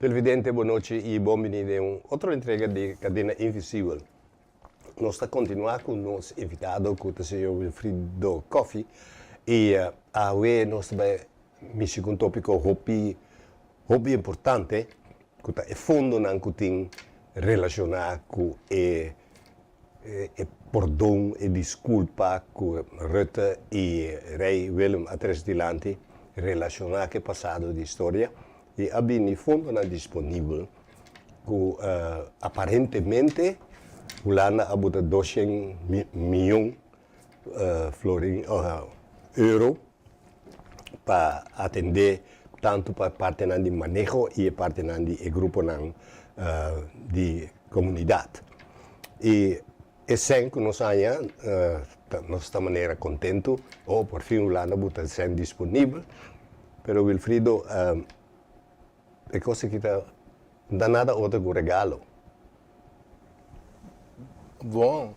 Televidente, bon nochi y bon bini den un otro entrega di Cadena Invisibel. Nos ta continua cu nos invitado cu ta señor Wilfrido Coffie y awe nos ta bay mishi cu un topico hopi hopi importante cu ta e fondonan cu tin relaciona cu e e pordon, e disculpa cu Rutte y Rey Willem a trece dilanti relaciona cu e pasado di historia y a bini fondonan disponibel cu aparentemente Hulanda a buta doshen miyon florin euro pa atende tanto pa partenan di maneho y e partenan di e gruponan di comunidad. Y e cen cu nos haña nos ta manera contento, oh por fin Hulanda buta cen disponibel, pero Wilfrido e cos aki ta no ta nada otro cu regalo. Bon,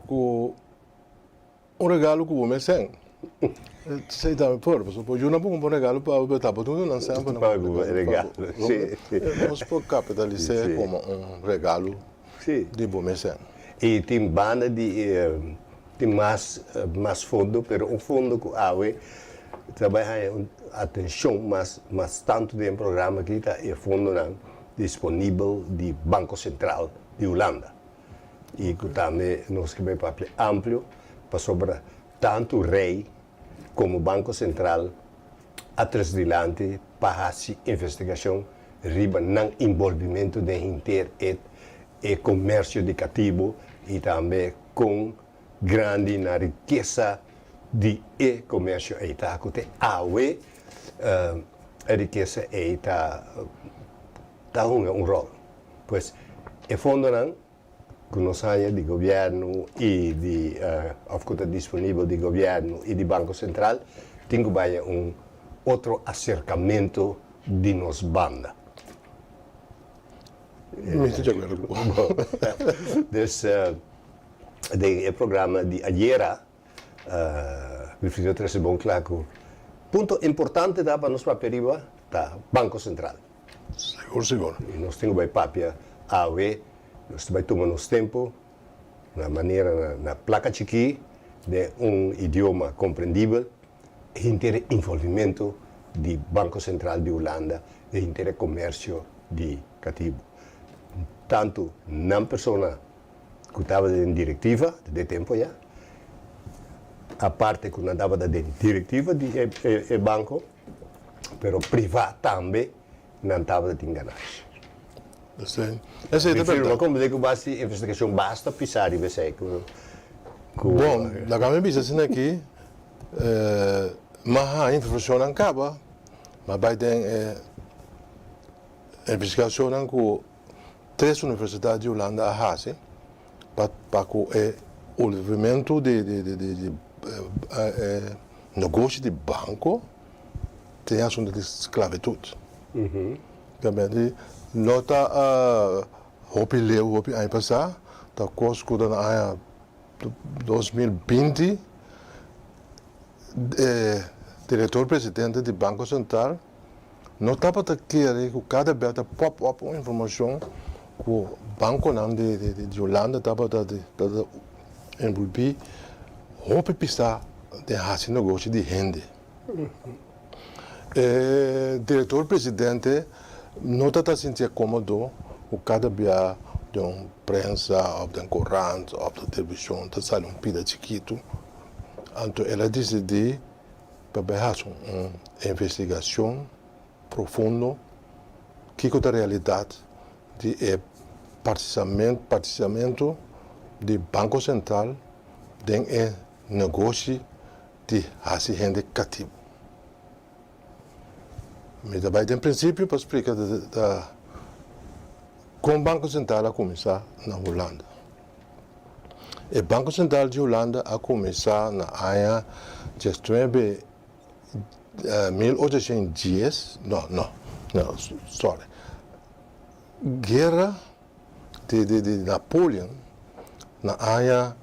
cu Un regalo ku bo mes sen. Esei tambe por, pasobra por yuna bo un bon regalo pa bo, pero tampoco tin ku yuna semper Pa bo regalo, si. Nos por kapitalis'é komo un regalo di bo mes sen. I tin banda di tin mas mas fondo, pero un fondo ku awe ta bai haña un atenshon mas mas tantu den e programa aki ta e fondonan disponibel di Banko Sentral di Hulanda. i ku tambe nos ke bai papia amplio pasobra tantu Rei komo Banko Sentral a tres dilanti pa hasi investigashon riba nan inbolbimentu den hinter e e komersio di katibu i tambe kon grandi na rikesa di e komersio ei ta ku te awe e rikesa ei ta ta hunga un ròl. Pues e fondonan ku nos haña di gobièrnu i di òf ku ta disponibel di gobièrnu i di Banko Sentral tin ku bai un otro aserkamentu di nos banda. Mi ta di akuerdo ku bo. Dus den e programa di ayera Wilfrido trese bon kla ku punto importante ta pa nos papia riba ta Banko Sentral. Sigur, sigur. I nos tin ku bai papia awe, nos ta bai tuma nos tempu na manera na na plaka chikí den un idioma komprendibel henter e involvimentu di Banko Sentral di Hulanda den henter e komersio di katibu. Tantu nan persona ku tabata den direktiva den tempu ya, aparte ku nan tabata den direktiva di e e banko, Pero privá tambe nan tabata tin ganashi. Esei, esei ta Mi firma berdad. komprendé ku bas di investigashon basta pisá riba esei ku ku. Bon, laga mi bisa asina aki, m'a haña informashonnan kaba, m'a bai den e investigashonnan ku tres universidat di Hulanda a hasi pa pa ku e ulvimentu di di di di e negoshi di banko den e asuntu di sklabitut. Obviamente no ta hopi leu, hopi aña pasá, ta kos ku ta na aña 2020 e direktor presidente di Banko Sentral No tabata kere ku kada bes ta pop up un informashon ku bankonan di Hulanda tabata envolví hopi pisá den hasi negoshi di hende. E direktor presidente no tabata sintié kómodo ku kada bia den un prensa òf den korant òf den televishon ta sali un pida chikitu. Anto el a disidí Pa bai hasi un investigacion profundo kico ta realidad di e participamento di Banco Central den e negoshi di hasi hende catibo. Mi ta bai den principio pa splica con Banco Central a cuminsa na Hulanda. E Banko Sentral di Hulanda a kuminsá na aña diesnuebe 1810, no, no, no, sorry, Guera di di di Napoleon na aña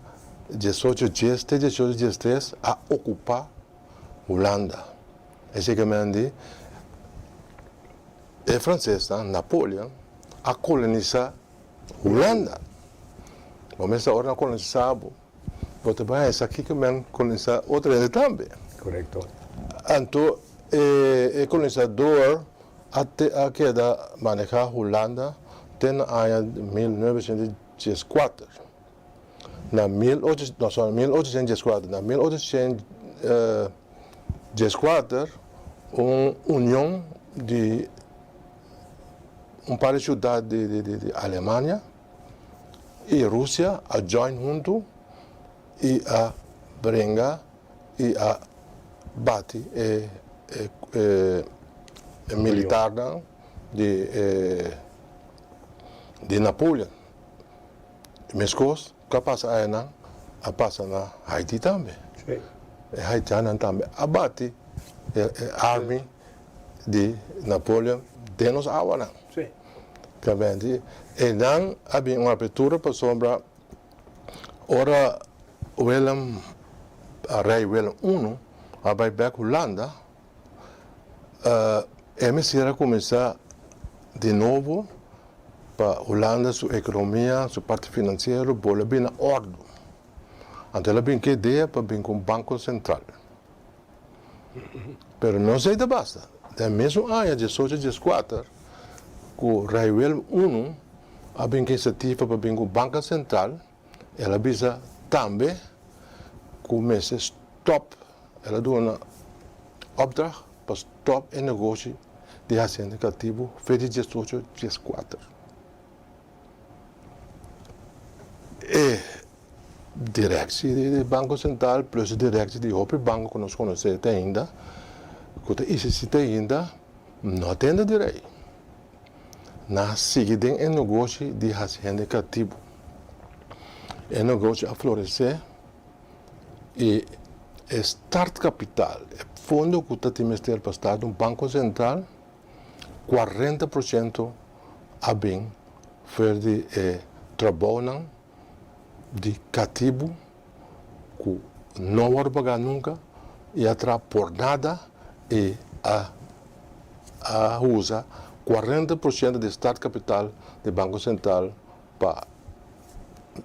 diesocho dies te diesocho diestres a okupá Hulanda. Esei ke men di. E francesnan, Napoleon, a kolonisa Hulanda. Bo mester ora nan kolonisa bo, bo ta bai hesa kiko men kolonisa otro hende tambe. Korekto. Anto e kolonisador a te a keda maneha Hulanda te na aña 1914. Na mil ocho, no sorry, 1814, na 1814 un union di un par di ciudad di di di Alemania y Rusia a join hunto y a bringa y a bati e e e militarnan di e di Napoleon. Meskos ku a pasa ayanan a pasa na Haiti tambe. E haitiannan tambe a bati e army di Napoleon den nos awanan. Kamente einan a bin un apertura pasobra ora Willem, Rei Willem I a bai bek Hulanda e mester a kuminsá di nobo pa Hulanda su ekonomia, su parti finansiero bolbe bin na òrdu. Anto el a bin ku e idea pa bin ku un banko sentral. Pero no esei ta basta. Den mesun aña diesocho dieskuater ku Rei Willem I a bin ku inisiativa pa bin ku banka sentral, El a bisa tambe ku mester stòp, el a duna opdracht pa stòp e negoshi di hasi hende katibu fe di diesocho dieskuater. E direksi di Banko Sentral plus e direksi di hopi banko ku nos konosé te ainda, ku ta isistí te ainda, no a tende di rei. Nan a sigui den e negoshi di hasi hende katibu. E negoshi a floresé i e startkapital, e fondo ku ta tin mester pa start un banko sentral, 40 por shento a bin for di e trabounan di katibu ku no wòrdu pagá nunka i a traha por nada i a a usa 40% di startkapital di Banko Sentral pa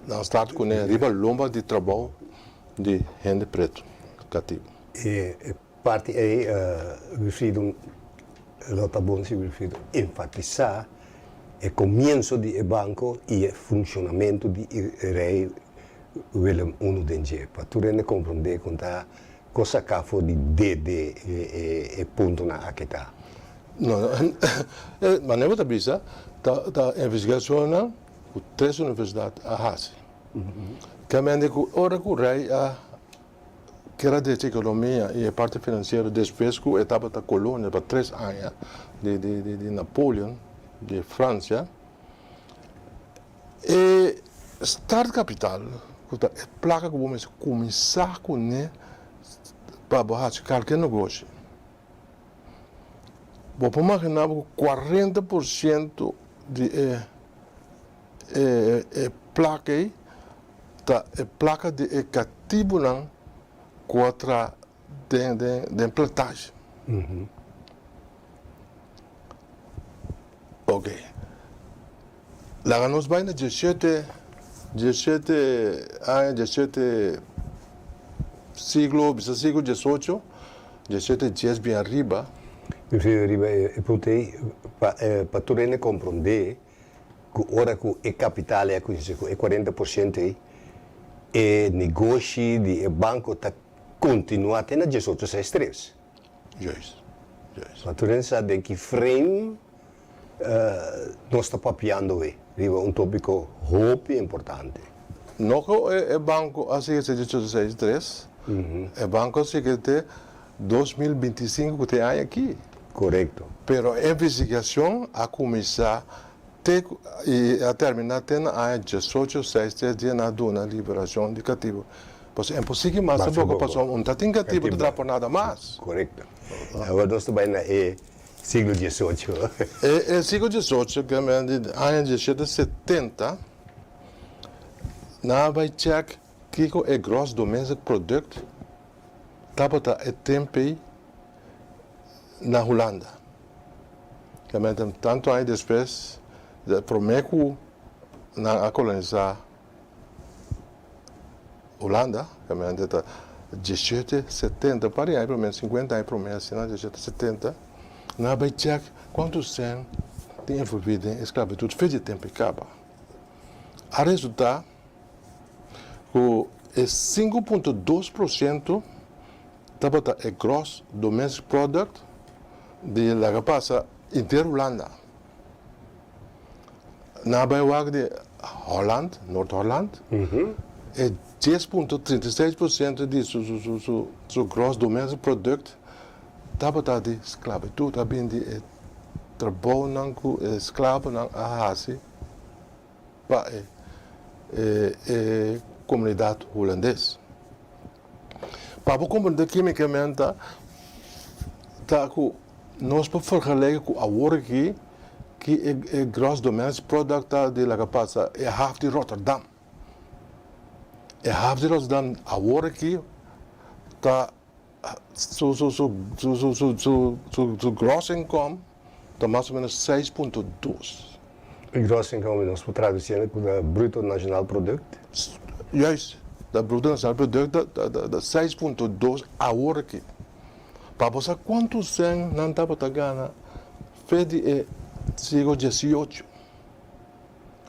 nan start kuné riba lomba di trabou di hende pretu katibu. E parti ei Wilfrido lo ta bon si Wilfrido enfatisá e komienso di e banko i e funshonamentu di e Rei Willem I den dje, pa tur hende komprondé kon ta kos saká for di dede e puntonan aki ta. No, manera bo ta bisa ta investigashonnan ku tres universidat a hasi. Kamente ku ora ku Rei a Kera drecha ekonomia i e parti finansiero despues ku e tabata kolonia pa tres aña di di Napoleon di Fransia. E startkapital ku ta e plaka ku bo mester kuminsá kuné pa bo hasi kalke negoshi. Bo por maginá bo ku 40% di e e plaka ei ta e plaka di e katibunan ku a traha den den plantage. Ok, laga nos bai na diesshete, diesshete aña, diesshete siglo, bisa siglo diesocho, diesshete dies bin ariba. Bisa riba e punto ei, pa tur hende komprondé ku ora ku e kapital ei a kuminsá ku e 40% ei, e negoshi di e banko ta kontinuá te na diesocho seis tres. Juist, juist. Pa tur hende sa den ki frame nos ta papiando awe riba un topiko hopi importante. No ku e banko a sigui te diesocho seis tres, e banko a sigui te 2025 ku ta e aña aki. Korekto. Pero e investigashon a kuminsá te i a terminá te na aña diesocho seis tres dia nan a duna liberashon di katibu. Pasobra e por sigui mas tampoco pasobra un ta tin katibu ta traha por nada mas. Korekto. Awor nos ta bai na e siglo diesocho. E siglo diesocho ke men di aña diesshete setenta nan a bai chèk kiko e gross domestic product tabata e temp ei na Hulanda. Realmente tantu aña despues, promé ku nan a kolonisá Hulanda, realmente ta diesshete setenta, un par di aña promé, sinkuenta aña promé asina, diesshete setenta, nan a bai chèk kuantu sèn tin envolví den e sklabitut fe di e tempu ei kaba. A resultá ku e 5,2% tabata e gross domestic product di laga pasa henter Hulanda. Nan a bai wak di Holland, Noord Holland, e 10,36% di su gross domestic product tabata di sklabitut, a bin di e trabounan ku e sklabonan a hasi pa e komunidat hulandes. Pa bo komprendé kimikamente ta ku nos por vergelijken ku awor aki ki e gross domestic product ta di laga pasa e haf di Rotterdam. E haf di Rotterdam awor aki ta su su su su su su su gross income ta mas o menos 6,2. E gross income nos por traduciendo cu ta bruto nacional product? Juist, ta bruto nacional product ta 6,2 awor aki. Pa bo sa cuanto cen nan tabata gana fe di e siglo 18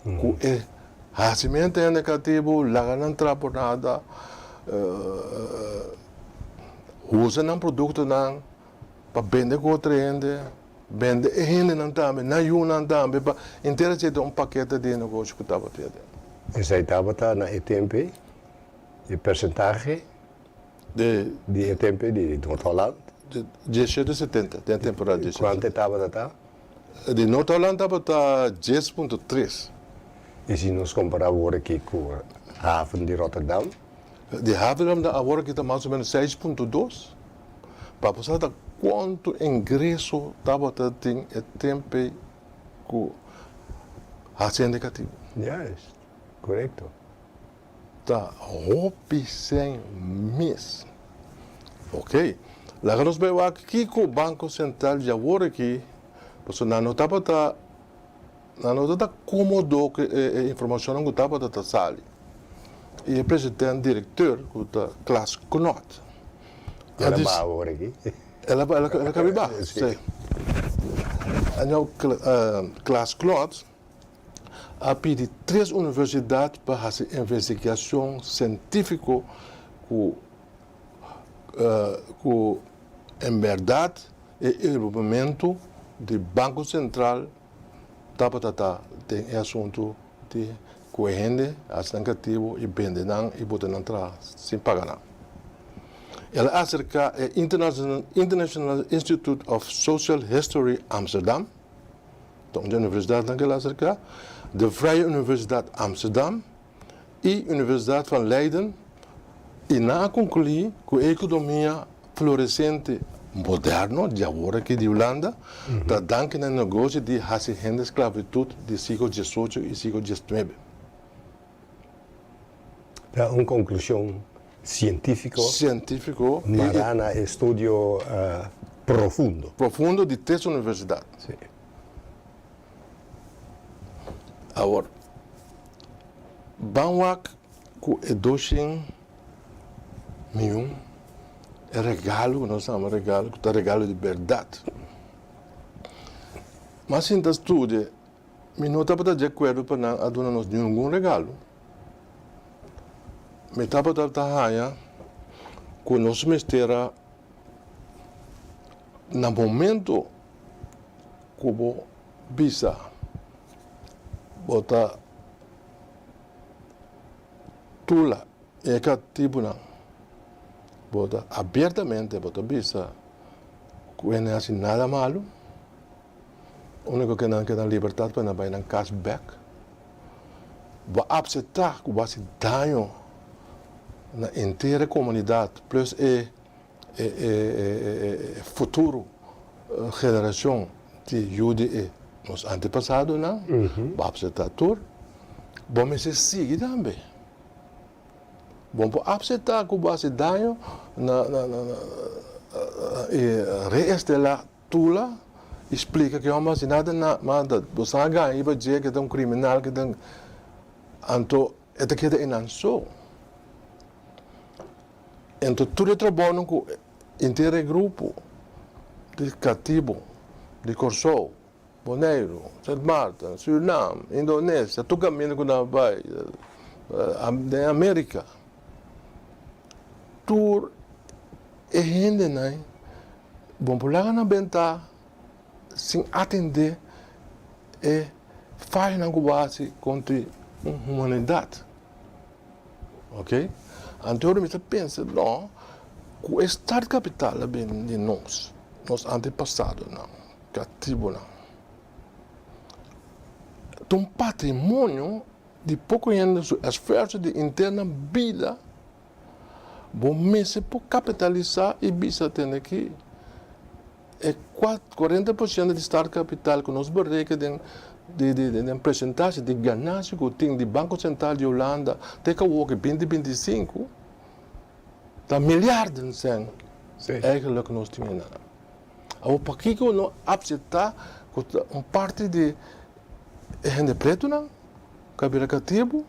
cu e hacimento hende catibo, laga nan traha por nada, usa nan productonan pa bende ku otro hende, bende e hendenan tambe, nan yunan tambe, pa henter esei ta un pakete di e negoshi ku tabata aden. Esei tabata na e tempu ei, e persentahe di e tempu ei di Noord-Holland? 1770, den e temporada 1770. Kuantu e tabata ta? Di Noord-Holland tabata 10,3. I si nos kompara awor aki ku haven di Rotterdam? Di haven di Rotterdam awor aki ta mas o menos 6,2. Pa bo sa ta kuantu ingreso tabata tin e tempe ku hasi hende katibu. Juist, korekto. Ta hopi sèn mes. Ok, laga nos bai wak kiko Banko Sentral di awor aki, pasobra nan no tabata, nan no tabata komodo ku e informashonnan ku tabata ta sali. I e president direkteur ku ta Klaas Knot. El a baha awor aki. El a kabi baha, si. Anto Klaas Knot a pidi tres universidat pa hasi investigashon sientífiko ku ku en bèrdat e envolvimentu di Banko Sentral tabata ta den e asuntu di ku e hende hasi nan katibu i bende nan i bota nan traha sin paga nan. El a aserká e International Institute of Social History Amsterdam, ta un di e universidatnan ku el a aserká, de Vrije Universiteit Amsterdam i Universiteit van Leiden i nan a konkluí ku e ekonomia floresente moderno di awor aki di Hulanda ta danki na e negoshi di hasi hende sklavitut di siglo diesocho i siglo diesnuebe. Ta un konklushon sientífiko. Sientífiko i. Mará na estudio profundo. Profundo di tres universidat. Si. Awor, ban wak ku e doshen miun, e regalo ku nos yama regalo, ku ta regalo di bèrdat. M'a sinta studia, mi no tabata di akuerdo pa nan a duna nos ningun regalo. Mi tabata ta haña ku nos mester a na momento ku bo bisa bo ta tula e katibunan, bo ta abiertamente bo ta bisa ku e no hasi nada malu, úniko ke nan ke nan libertat pa nan bai nan kas bèk, bo a apseptá ku bo hasi daño na henter e komunidat plus e e futuro generacion di yu di e nos antepasadonan, bo apseptá tur, bo mester sigui tambe. Bo por apseptá ku bo hasi daño na e reestelá Tula. I splika ku e hòmber hasi nada na manda boso a gaña riba dje ku e ta un kriminal ku e ta anto e ta keda einan so. Anto tur e trabounan ku henter e grupo di katibu di Kòrsou, Boneiru, Sint Maarten, Surinam, Indonesia, tur kaminda ku nan a bai den Amerika, tur e hendenan bon por laga nan benta sin atendé e fayonan ku bo a hasi kontra un humanidat. Ok, anto ora mi ta pensa no ku e startkapital a bini di nos, nos antepasadonan, katibunan. Ta un patrimonio di poko hende su esfuerso di henter nan bida. Bo mester por kapitalisá i bisa tende ki e 40% di startkapital ku nos bereken den den presentashi di ganashi ku tin di Banko Sentral di Hulanda te ku awor binti 25 ta miliarden sèn eigenlijk nos tin einan. Awor pakiko no apseptá ku ta un parti di e hende pretunan ku a bira katibu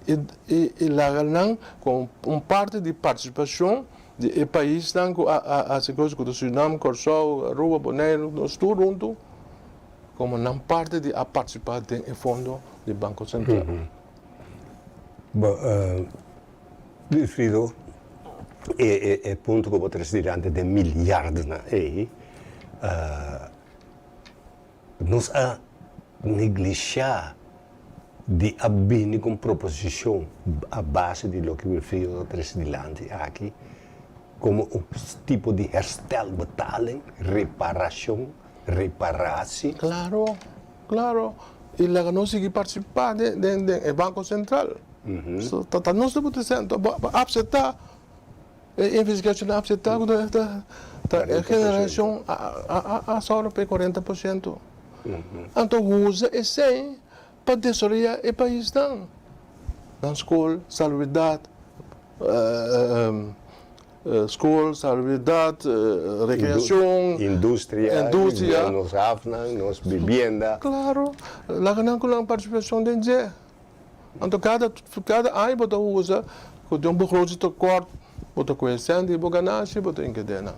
i laga nan ku un parti di partisipashon di e paisnan ku a hasi kos ku ta Surinam, Kòrsou, Aruba, Boneiru, nos tur huntu komo nan parti di a partisipá den e fondo di Banko Sentral. Bo, Wilfrido, e punto ku bo trese dilanti den miliardonan ei, nos a neglishá di a bini ku un proposishon a base di loke Wilfrido ta trese dilanti aki komo un tipo di herstelbetaling, reparashon, reparasi. Klaro, klaro. I laga nos sigui partisipá den e Banko Sentral. Ta nos ta por sento pa apseptá e investigashon apseptá ku ta e generashon a sòru pa e 40%. Anto usa esei pa desaroyá e paisnan, nan skol, salubridat, skol, salubridat, rekreashon, industria, nos hafnan, nos bibienda. Klaro, laga nan ku nan partisipashon den dje. Anto kada kada aña bo ta usa ku tin un begroting tekort, bo ta kohe sèn di bo ganashi bo ta inkede nan.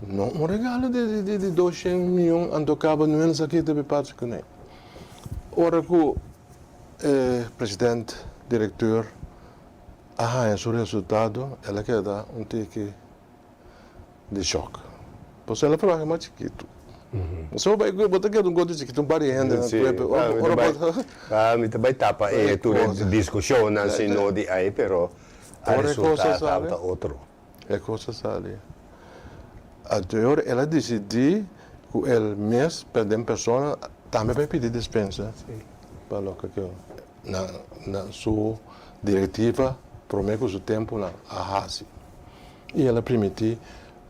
No un regalo di di 200 miyon anto kaba no hende sa kita bi parti kuné. Ora ku e president direkteur a haña su resultado el a keda un tiki di shòk. Pasobra el a trabaha mas chikitu. So bo bai bo ta keda un gota chikitu un par di hende na kuerpo. Ora bo ta. Mi ta bai tapa e tur e diskushonnan si no di ai pero a resulta tabata otro. E kos a sali. Anto e ora el a disidí ku el mes den persona tambe bai pidi dispensa pa loke ku na na su direktiva promé ku su tempunan a hasi. I el a primintí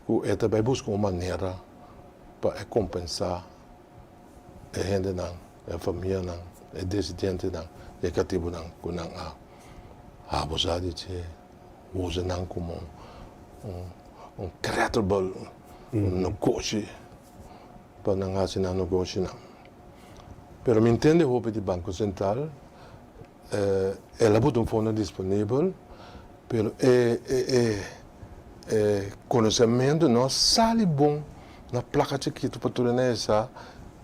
ku e ta bai buska un manera pa e kompensá e hendenan, e famianan, e desidientenan di e katibunan ku nan a abusá di dje, usa nan komo un kretebel, un negoshi pa nan hasi nan negoshinan. Pero mi ntende hopi di Banko Sentral. El a buta un fondo disponibel, pero e e konosementu no a sali bon na plaka chikitu pa tur hende sa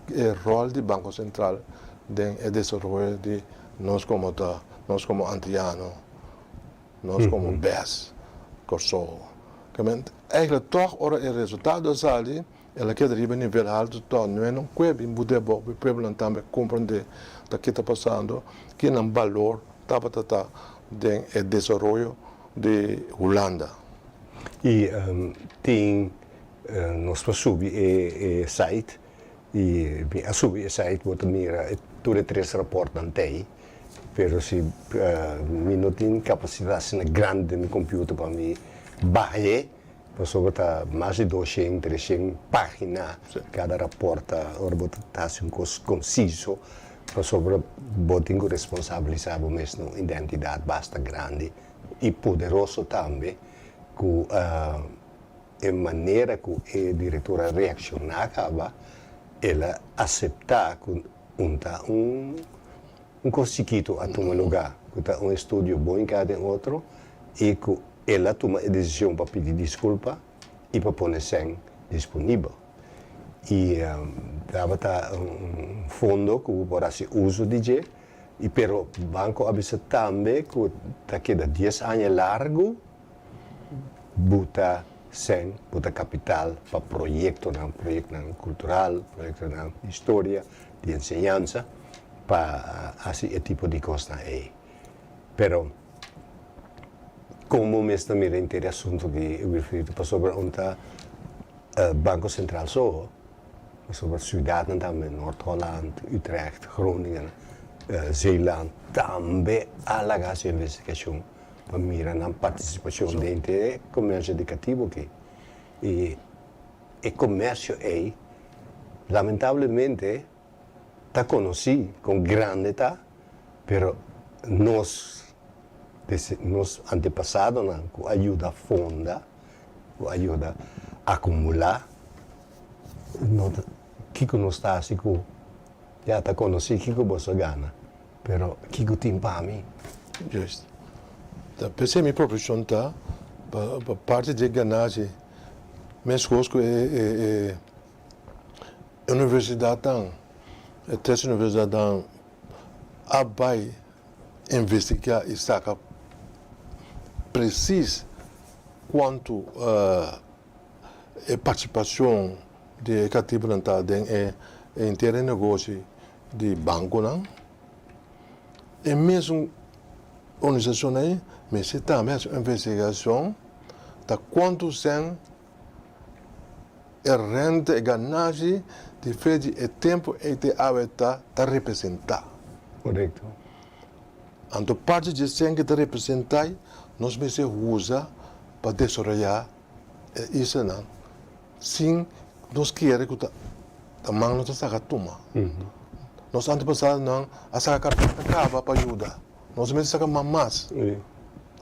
e ròl di Banko Sentral den e desaroyo di nos komo ta nos komo antiano, nos komo bes Kòrsou. Eigentlik tòg ora e resultado a sali El a keda riba nivel haltu tò no e no kue bin bud'é bou pa e pueblonan tambe komprendé ta ke ta pasando, ki nan balor tabata ta den e desaroyo di Hulanda. I tin nos por subi e site i mi a subi e site bo ta mira tur e tres raportnan t'ei pero si mi no tin kapasidat asina grandi den mi computer pa mi bah'é. Pasobra ta mas di 200, 300 pagina kada raport ta ora bo ta hasi un kos konsiso pasobra bo tin ku responsabilisa bo mes na un identidat basta grandi i poderoso tambe ku. e manera ku e direktor a reakshoná kaba, el a aseptá ku un ta un un kos chikitu a tuma lugá, ku ta un estudio bon hinká den otro i ku el a tuma e desishon pa pidi diskulpa i pa pone sèn disponibel. I tabata un fondo ku bo por hasi uso di dje, i pero banko a bisa tambe ku ta keda dies aña largu buta sèn, buta kapital pa proyektonan, proyektonan kultural, proyektonan di historia, di enseñansa, pa hasi e tipo di kosnan ei. Pero kon bo mes ta mira henter e asuntu di Wilfrido? Pasobra un ta Banko Sentral so, pasobra siudatnan tambe, Noord-Holland, Utrecht, Groningen, Zeeland tambe a laga hasi investigashon pa mira nan partisipashon den e komersio di katibu aki. I e komersio ei lamentablemente ta konosí kon grandi ta, pero nos nos antepasadonan ku a yuda funda, ku a yuda akumulá, no ta kiko nos ta hasi ku ya ta konosí kiko boso a gana, pero kiko tin pa mi? Juist. Ta p'esei mi proposishon ta pa parti di e ganashi meskos ku e Universidatnan, e tres universidatnan a bai investigá i saka presis kuantu e partisipashon di e katibunan ta den e henter e negoshi di bankonan. E mesun organisashon ei mester tambe hasi un investigashon ta kuantu sèn E rente, e ganashi di fe di e tempu ei te awe ta ta representá. Korekto. Anto parti dje sèn ke ta representá nos mester usa pa desaroyá e islanan sin nos kere ku ta ta man nos ta saka tuma. Nos antepasadonan a saka karpeta kaba pa yuda. Nos mester saka man mas.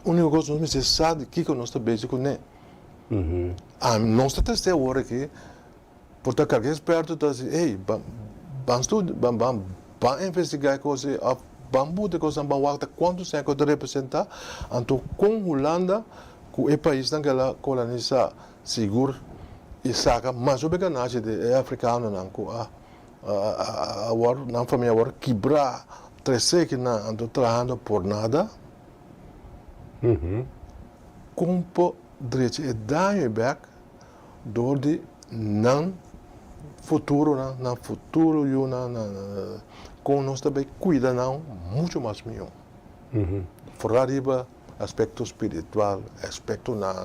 Úniko kos nos mester sa di kiko nos ta bezig kuné. Ami nos ta teste awor aki por ta kalke eksperto ta si ey ban studi ban ban ban investiga e kos ei of ban buta e kosnan ban wak ta kuantu sèn ku ta representa anto kon Hulanda ku e paisnan ku el a kolanisa sigur i saka mas hopi ganashi di e afrikanonan ku a a wòrdu nan famia a wòrdu kibrá trese kinan anto trahando por nada. Kon por drecha e daño ei bek dor di nan futuronan, nan futuro yunan, kon nos ta bai kuida nan muchu mas mihó. Foral riba aspekto spiritual, aspektonan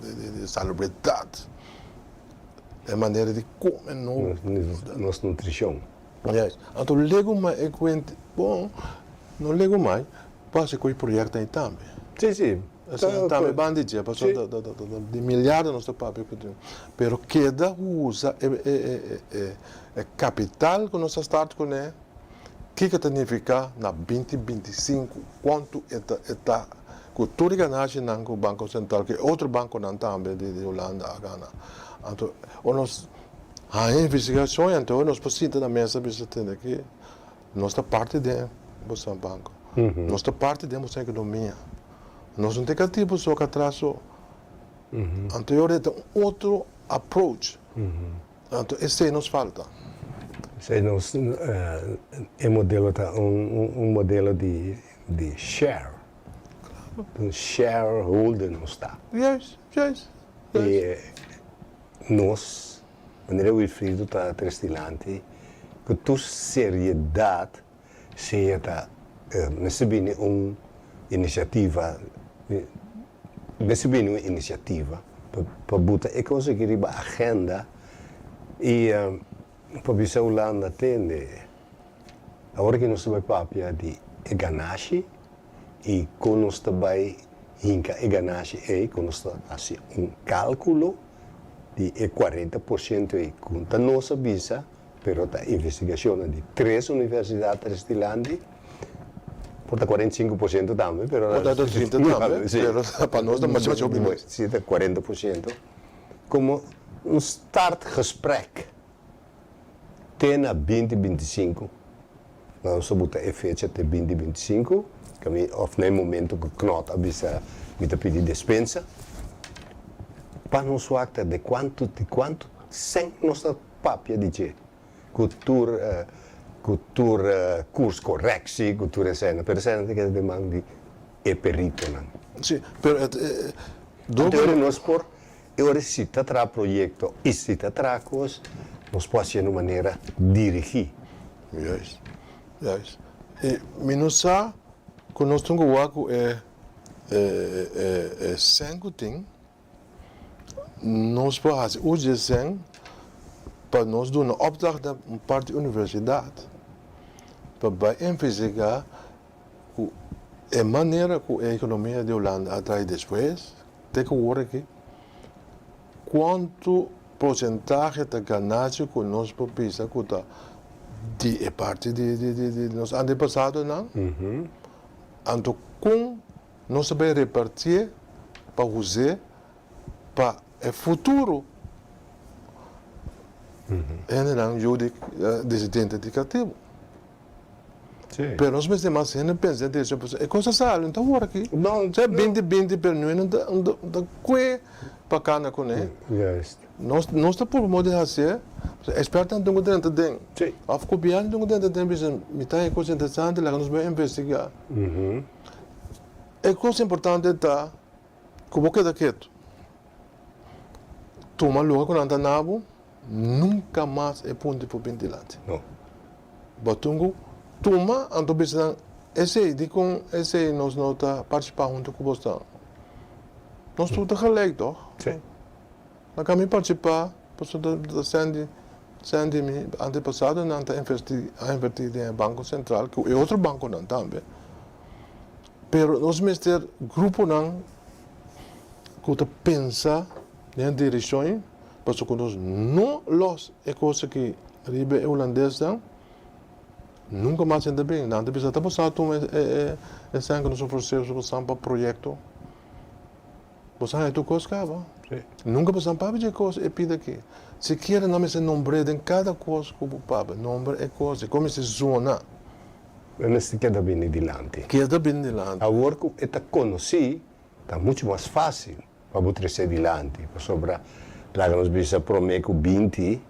di salubridat, e manera di kome no. Nos nutrishon. Yes. Anto legu mai e kuent, bon, no legu mai, pasa ku e proyekto ei tambe. Si, si. Esei tambe ban di dje, pasobra di miliardo nos ta papia ku tin. Pero keda usa e kapital ku nos a start kuné, kiko ta nifiká na binti 25, kuantu e ta e ta ku tur e ganashinan ku Banko Sentral, ku e otro bankonan tambe di Hulanda a gana. Anto ora nos haña investigashon anto nos por sinta na mesa bisa tende aki nos ta parti den boso banko, nos ta parti den boso ekonomia, nos no ta e katibu so atras so. Anto e ora ta un otro approach, anto esei nos falta. Esei nos, e modelo ta un modelo di share, un shareholder nos ta. Juist, juist, juist. I nos, manera Wilfrido ta tres dilanti, ku tur seriedat sea ta mester bini un inisiativa, mester bini un inisiativa pa buta e kos aki riba agenda i pa bisa Hulanda tende awor ki nos ta bai papia di e ganashi i kon nos ta bai hinka e ganashi ei, kon nos ta hasi un kalkulo di e 40% ei ku ta nos a bisa, pero ta investigashonnan di tres universidat tres dilanti, por ta 45% tambe, pero Por ta 30 tambe, pero pa nos ta masha masha hopi mes. Si, ta 40%. Komo un startgesprek te na 2025, nos a buta e fecha te 2025, kami òf na e momento ku Knot a bisa mi ta pidi despensa, pa nos wak ta de kuantu di kuantu sèn nos ta papia di dje, ku tur ku tur koerscorrectie, ku tur esei, pero esei ta keda den man di e peritonan. Sí, pero e e. Anto ora nos por, e ora si ta traha proyekto i si ta traha kos, nos por hasié na un manera dirigí. Juist, juist. I mi no sa ku nos tin ku wak ku e e e e sèn ku tin, nos por hasi uso di e sèn pa nos duna opdracht na un parti universidat pa bai investigá Ku e manera ku e ekonomia di Hulanda a trae despues te ku wor aki, kuantu porsentahe ta ganashi ku nos por bisa ku ta di e parti di di nos antepasadonan? Anto kon nos ta bai repartié pa us'é pa e futuro hendenan yu di disidente di katibu? Pero nos mester mas hende pensa den eso pasobra e kos a sali no ta wor aki. Sea 20 20 pero nu no ta no ta kue pa kana kuné. Nos nos ta purba modo di hasié pasobra ekspertonan tin ku drenta den òf gobièrnu tin ku drenta den bisa mi ta e kos interesante laga nos bai investigá. E kos importante ta ku bo keda ketu tuma loke ku nan ta na bo nunka mas e punto por bin dilanti. Bo tin ku tuma anto bisa nan esei dikon esei nos no ta partisipá huntu ku bosnan? Nos tur ta gelijk tòg? Laga mi partisipá pasobra ta sèn sèn di mi antepasadonan ta invertí a invertí den e Banko Sentral ku e otro bankonan tambe. Pero nos mester gruponan ku ta pensa den e direkshon Pasobra ku nos no lòs e kos aki riba e hulandesnan, nunka mas hende ta bin. Nan ta bisa, ta bo sa tuma e sèn ku nos ofresé bo san pa proyekto? Bo sa haña tur kos kaba. Nunka bo san papia dje kos e pida aki. Sikiera nan mester nombr'é den kada kos ku bo papia. Nombra e kos, e kos mester zona. E mester keda bini dilanti. Keda bini dilanti. Awor ku e ta konosí, ta muchu mas fásil. Pa bo trese dilanti, pasobra laga nos bisa prome ku 20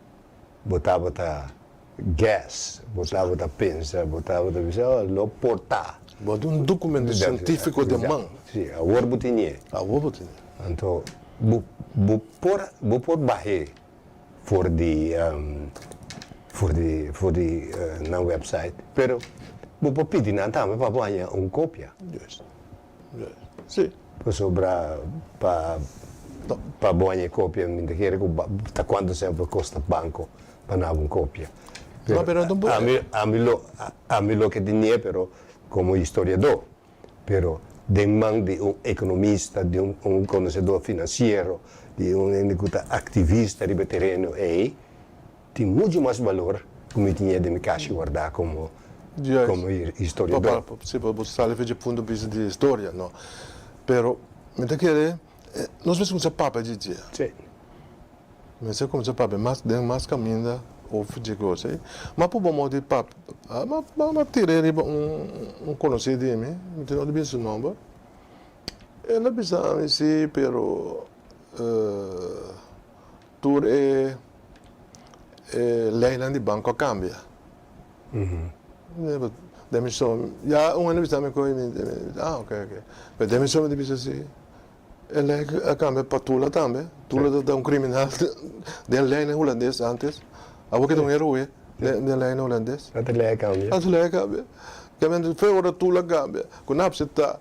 bo tabata guess, bo tabata pensa, bo tabata bisa oh lo por ta. Bo tin un documento cientifico den man. Si, awor bo tinié. Awor bo tinié. Anto bo bo por bo por bah'é for di for di for di nan website, pero bo por pidi nan tambe pa bo haña un copia. Juist. Si. Pasobra pa pa bo haña e kopia mi ta kere ku ta kuantu semper kosta banko pa naba un kopia. No, pero no por. Ami ami lo ami lo ke tinié pero komo historiadó pero den man di un ekonomista di un un konosedor finansiero di un hende ku ta aktivista riba e tereno ei Tin muchu mas balor ku mi tin e den mi kashi wardá komo komo historiador. Si, pa bo sali for dje punto di bista di historia, no. Pero mi ta kere nos mester kuminsá papia dje dje. Si. Mester kuminsá papia mas den mas kaminda over dje kos ei. Ma por bo modo di papia, ma ma tira riba un un konosí di mi, mi ta no di bisa su nomber. El a bisa mi si, pero Tur e leynan di banco a cambia. Den mi so, ya un hende bisa mi cu mi ah ok ok. Pero den mi so mi ta bisa si e ley a cambia pa Tula tambe. Tula ta un criminal den leynan hulandes antes. Awor ke ta un heroe den leynan hulandes. Ata ley a cambia. Ata ley a cambia. Fe ora Tula cambia cu nan acepta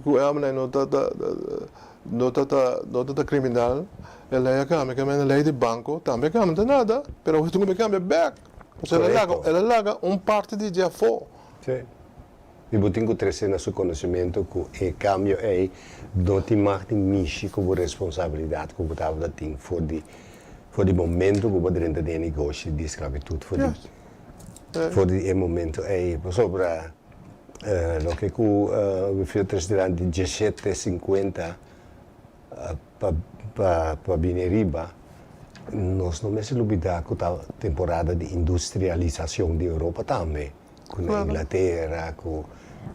cu e homber no ta No ta ta no ta ta criminal e ley a cambia ke men ley di banco tambe a cambia ta nada pero awor tin ku cambia bek pasobra el a laga el a laga un parti di dje afo. Sí. I bo tin ku trese na su konosementu ku e kambio ei no tin mag di mishi ku bo responsabilidat ku bo tabata tin for di for di momento ku bo drenta den e negoshi di sklabitut for di for di e momento ei pasobra Loke ku Wilfrido Tresdirante 1750. Pa pa bini riba, nos no mester lubida ku ta temporada di industrialisashon di Europa tambe, ku na Inglatera, ku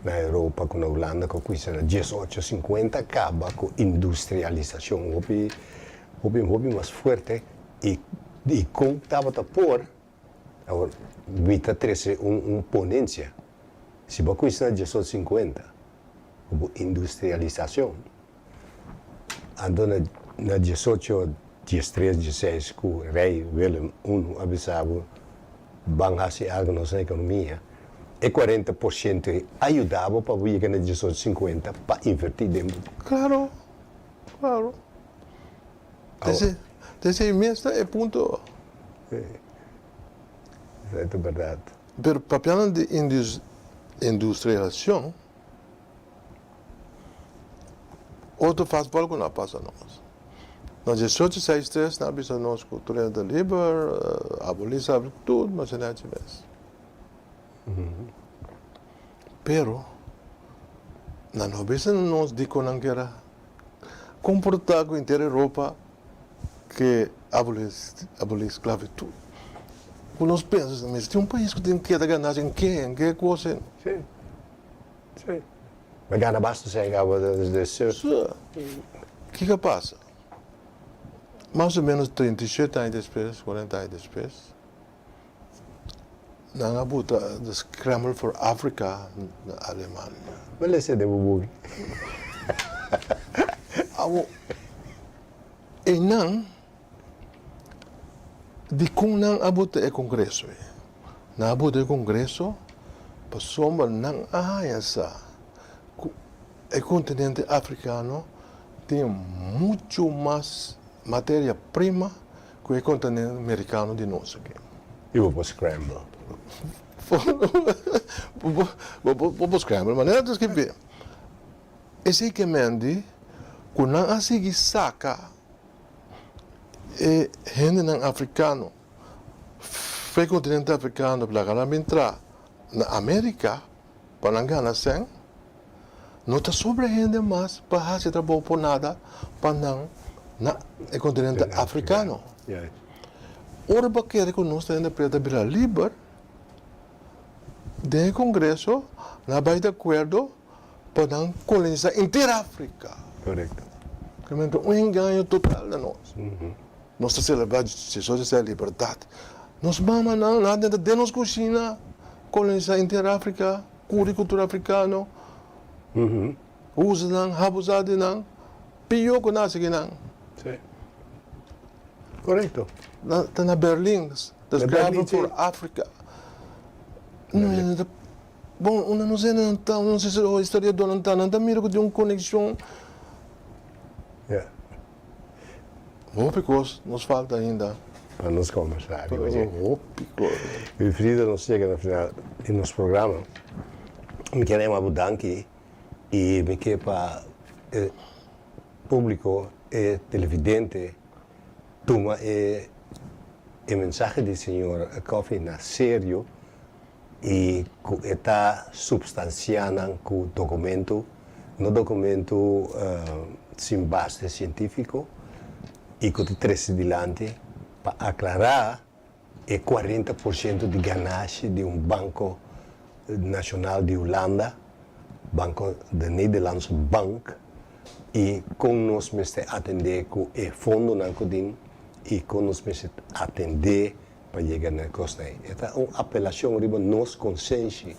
na Europa, ku na Hulanda, ku kuisa na diesocho sinkuenta kaba ku industrialisashon hopi hopi hopi mas fuerte i i kon tabata por, awor mi ta trese un un ponensia, si bo a kuisa na diesocho sinkuenta ku bo industrialisashon. Anto na na diesocho diestres dieseis ku Rei Willem I a bisa bo ban hasi algu nos na ekonomia, e 40% ei a yuda bo pa bo yega na diesocho sinkuenta pa invertí den bo. Klaro, klaro. Dese, dese ei mes ta e punto. Sí, esei ta bèrdat. Pero papiando di industrialisashon. Otro fastball ku no a pasa nos. Na diesocho seis tres nan a bisa nos ku tur hende ta liber, abolí sklabitut, masha nechi mes. Pero nan no a bisa nos dikon nan kier a komportá ku henter Europa ke abolí sklabitut. Ku nos pensa, mester tin un pais ku tin keda ganashi, en ke, en ke kos? Sí. Sí. Mi gana basta sèn caba de surf. Sí. Kiko a pasa? Mas o menos 37 aña despues, 40 aña despues, nan a buta The Scramble for Africa na Alemania. Mi lesa den bo buki. Awo, einan, dikon nan a buta e kongreso ei? Nan a buta e kongreso pasobra nan a haña sa ku e kontinente afrikano tin muchu mas materia prima ku e kontinente merikano di nos aki. I bo por scramble. Bo por scramble manera ta skirbi. Esei ke men di ku nan a sigui saka e hendenan afrikano. Fe kontinente afrikano laga nan bin tra na Amerika pa nan gana sèn, no ta sobra hende mas pa hasi trabou por nada pa nan na e kontinente afrikano. Ora bo kere ku nos ta hende pretu a bira liber, den e kongreso nan a bai di akuerdo pa nan kolonisa henter Afrika. Korekto. Realmente un engaño total na nos. Nos ta selebrá diesocho di libertat. Nos mamanan nan a tenta den nos kushina kolonisa henter Afrika, kuri kultura afrikano, usa nan, abusá di nan, pió ku nan a sigui nan. Sí. Korekto. Ta na Berlin, the scramble for Africa. Bon, unda nos hende nan ta, nos historiadornan ta, nan ta mira ku tin un konekshon. Ya. Hopi kos nos falta ainda. Pa nos kombersá riba dje. Hopi kos. Wilfrido, nos yega na final di nos programa. Mi kier yama bo danki i mi ke pa e públiko, e televidente tuma e e mensahe di señor Coffey na serio. i ku e ta supstansiá nan ku dokumentu, no dokumentu sin base sientífiko, i ku ta trese dilanti pa aklará e 40% di ganashi di un banko nashonal di Hulanda, Banko de Nederlandse Bank, i kon nos mester atendé ku e fondonan ku tin i kon nos mester atendé Pa yega na e kosnan ei. E ta un apelashon riba nos konsenshi.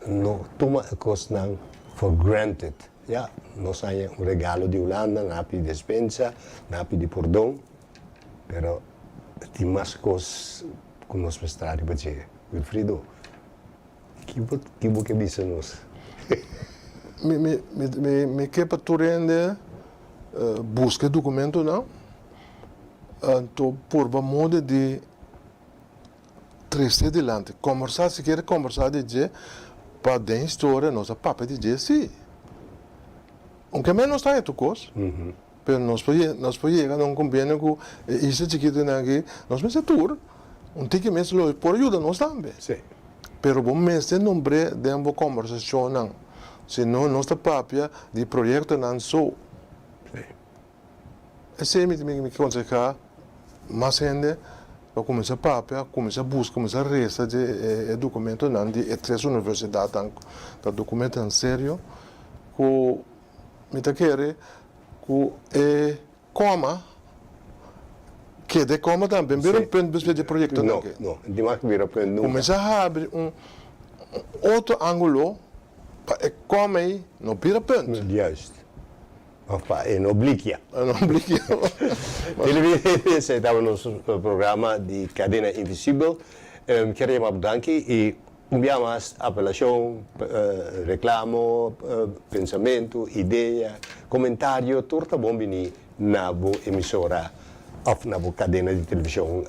No tuma e kosnan for granted. Ya, nos haña un regalo di Hulanda, nan a pidi despensa, nan a pidi pordon, pero tin mas kos ku nos mester traha riba dje. Wilfrido, ki bo ki bo ke bisa nos? Mi mi mi mi ke pa tur hende buska e dokumentonan. Anto purba moda di trese dilanti, kombersá si kier kombersá di dje, pa den historia nos a papia di dje si. Aunke men no sta e tur kos, pero nos por nos por yega na un kombenio ku e isla chikitunan aki, nos mester tur, un tiki mes lo por yuda nos tambe. Pero bo mester nombr'é den bo kombersashonnan, si no nos ta papia di proyektonan so. Esei mi mi konsehá mas hende pa kuminsá papia, kuminsá buska, kuminsá resa di e dokumentonan di e tres universidatnan, ta dokumentonan serio ku mi ta kere ku e koma keda e koma tambe bira un punt despues di e proyektonan aki. No, no, di mas ku bira punt nunka. Kuminsá habri un otro ángulo pa e koma ei no bira punt. Juist. Of pa e no blikia. E no blikia. Televidente, esei tabata nos programa di Cadena Invisibel. Mi kier yama bo danki i un bia mas apelashon, reklamo, pensamentu, idea, komentario tur ta bon bini na bo emisora of na bo kadena di televishon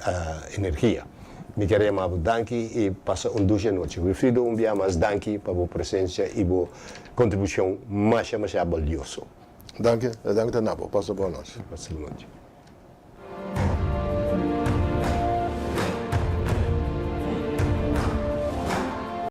Energia. Mi kier yama bo danki i pasa un dushi anochi. Wilfrido, un bia mas danki pa bo presensia i bo kontribushon masha masha balioso. Danki, e danki ta na bo. Pasa bon nochi. Pasa bon nochi.